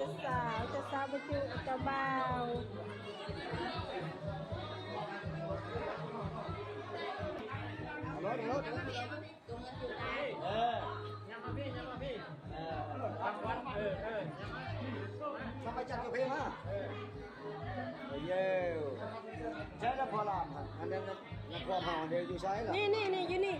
ເຈົ້າສາວ ເຈົ້າສາວບໍ່ຈຸເຈົ້າບ່າວ. ເອົາລົດ ເອົາລົດ ເອີ ຍ່າງມາພີ້ ຍ່າງມາພີ້ ເອີ ເອີ ເອີ ເອົາໄປຈັດກາເຟມາ ເອີ ເຢີ ໃຊ້ລະພໍ່ຫຼານຫັ້ນ ອັນນັ້ນນະ ນະຄວາມເຮົາເດ ຢູ່ໃສລະ? ນີ້ ນີ້ ນີ້ ຢູ່ນີ້.